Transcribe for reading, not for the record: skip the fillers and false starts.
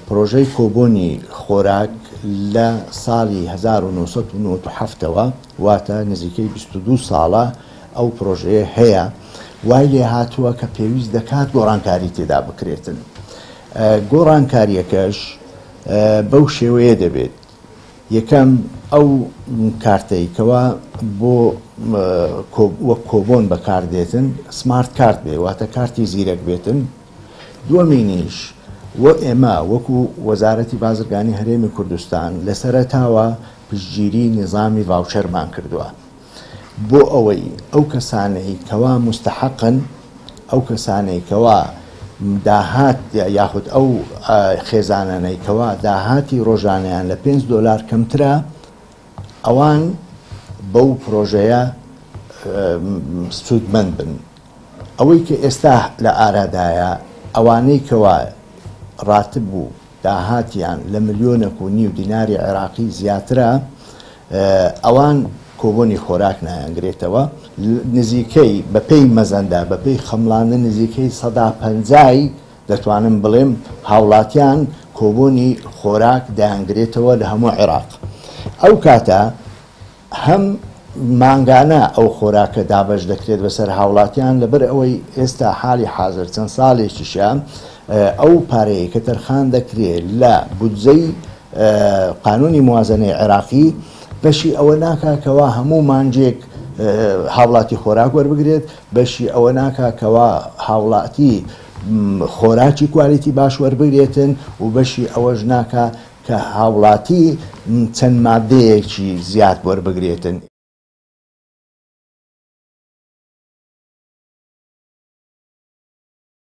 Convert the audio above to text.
پرۆژەی کۆبۆنی خۆراک لە ساڵی 1997 ەوە، واتە نزیکەی 22 ساڵە ئەو پرۆژەیە هەیە، وای لێهاتووە کە پێویست دەکات گۆڕانکاری تێدا بکرێتن. گۆڕانکارییەکەش بەو شێوەیە دەبێت، یەکەم ئەو کارتەی کەوا بۆ وەک کۆبۆن بەکاردێتن سمارت کارت بێ، واتە کارتی زیرەک بێتن. دووەمینیش و ئێمە وەکو وەزارەتی بازرگانی هەرێمی کوردستان لە سەرەتاوە پشتگیری نیزامی ڤاوچەرمان کردووە بۆ ئەوەی ئەو کەسانەی کەوا موستەحەقن، ئەو کەسانەی کەوا داهات یاخود ئەو خێزانانەی کەوا داهاتی ڕۆژانەیان لە 5 دۆلار کەمترە، ئەوان بەو پرۆژەیە سوودمەند بن. ئەوەی کە ئێستا لە ئارادایە، ئەوانەی کەوا ڕاتب و داهاتیان لە ملیۆنێک و نیو دیناری عێراقی زیاترە، ئەوان کۆبۆنی خۆراک نایانگرێتەوە. نزیکەی بەپێی مەزەندە، بەپێی خەمڵاندن نزیکەی 50%ی دەتوانم بڵێم هاوڵاتیان کۆبۆنی خۆراک دەیانگرێتەوە لە هەموو عێراق. ئەو کاتە هەم مانگانە ئەو خۆراکە دابەش دەکرێت بەسەر هاوڵاتیان، لەبەر ئەوەی ئێستا حالی حازر چەند ساڵێکیشە ئەو پارەیە کە تەرخان دەکرێت لە بودجەی قانونی موازنەی عێراقی بەشی ئەوە ناکا کەوا هەموو مانجێک هاوڵاتی خۆراک وەربگرێت، بەشی ئەوە ناکا کەوا هاوڵاتی خۆراکی کوالیتی باش وەربگرێتن و بەشی ئەوەش ناکا کە هاوڵاتی چەند مادەیەکی زیاد وەربگرێتن.